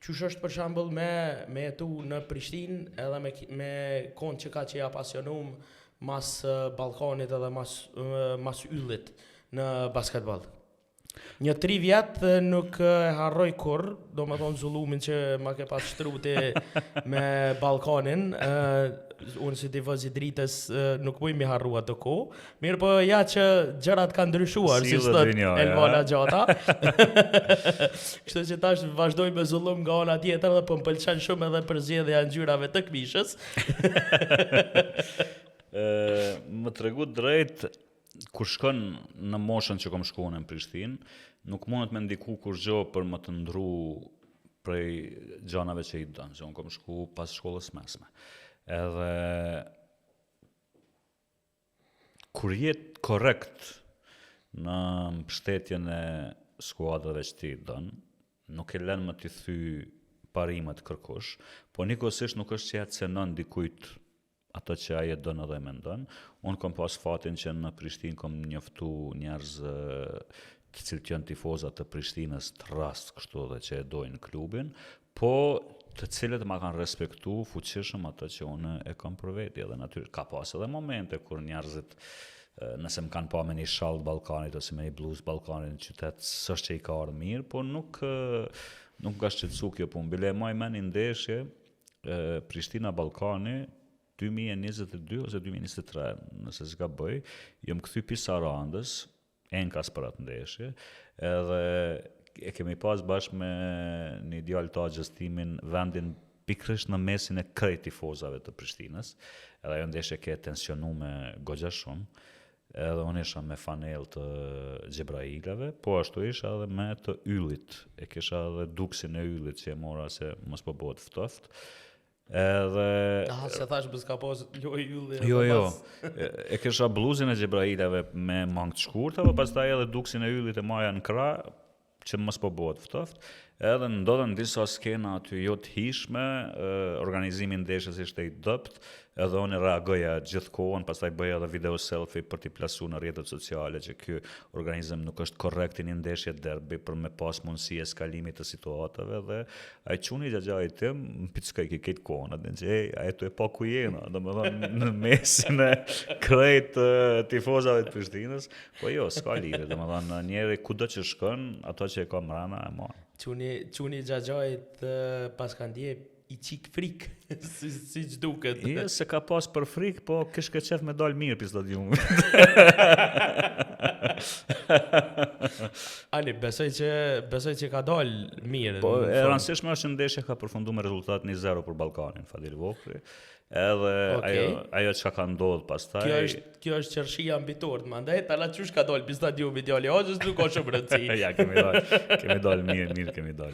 Qysh është për shembull me me jetu në Prishtinë edhe me me kon që ka që i apasionum mas Ballkanit edhe mas mas Yllit në basketboll. Një tri vjet nuk e harroj kurr, domethonë zullumin që ma ke pas shtru ti me Ballkanin, unë si tifoz i Dritës nuk muj mi harru atë kohë, Mirë po ja që gjërat kanë ndryshuar, si thot Elvana Gjata. Kështu që tash vazhdoj me zullum nga ana tjetër dhe po më pëlqen shumë edhe përzgjedhja e ngjyrave të këmishës. Ë, me tregu drejt kur shkon në moshën që kom shku në Prishtinë, nuk mundet me ndiku kurgjo për me të ndru prej gjanave që i don, se unë kom shku pas shkollës mesme. Edhe Kur je korrekt në mbështetjen e skuadrave që ti don, nuk e lën me t'i thy parimet kërkush, po njëkohësisht nuk është që ja cenon dikujt atë që ai e don edhe e mendon. Unë kom pas fatin që në Prishtinë kom njoftu njerëz të cilët janë tifoza të Prishtinës të rrast kështu dhe që e dojnë klubin, po të cilët ma kanë respektu fuqishëm atë që unë e kam për veti edhe natyrisht ka pas edhe momente kur njerëzit nëse më kanë pa me një shall të Ballkanit ose me një bluzë të Ballkanit në qytet, s'është që i ka ardhur mirë, po nuk nuk më ka shqetësu kjo punë. Bile e maj men një ndeshje Prishtina Ballkani 2022 ose 2023, nëse s'gaboj, jom kthy pi Sarandës, enkas për atë ndeshje, edhe e kemi pas bashkë me një djalë të axhës timin vendin pikërisht në mesin e krejt tifozave të Prishtinës, edhe ajo ndeshje ke tensionume goxha shumë, edhe unë isha me fanellë të Xhebrailave, po ashtu isha edhe me të Yllit, e kisha edhe duksin e Yllit që e mora se mos po bëhet ftoft, Edhe Aha, se thash mos ka pas lojë Ylli. Jo, jo. E, e kisha bluzën e Xhebrailave me mangë të shkurta, po pastaj edhe duksin e Yllit e maja në krah që mos po bëhet ftoft. Edhe ndodhën disa skena aty jo të hijshme, organizimi i ndeshjes ishte i dobët, edhe unë reagoja gjithë kohën, pastaj bëja edhe video selfie për t'i plasu në rrjetet sociale që ky organizim nuk është korrekt i një ndeshje derbi për me pas mundësi eskalimit të situatave dhe Ai çuni i xhaxhait tim, më pickojke krejt kohën, atë që ej, a je tu e pa ku jena, domethënë në mesin e krejt tifozave të Prishtinës, po jo, s'ka lidhje, domethënë njeri kudo që shkon, ato që e ka mrena e man. Çuni, çuni i xhaxhait paska ndje i çik frikë, si, siç duket. Jo, se ka pas për frikë, po kishke qef me dal mirë pi stadiumit. Ani, besoj që besoj që ka dal mirë. Po, e rëndësishme është që ndeshja ka përfunduar me rezultat 1-0 për Ballkanin, Fadil Vokrri. Edhe okay. ajo ajo çka ka ndodhur pastaj. Kjo është kjo është qershia mbi tortë, mandej tana qysh ka dal pi stadiumi djali hoxhës nuk ka shumë rëndësi. ja kemi dal, kemi dal mirë, mirë kemi dal.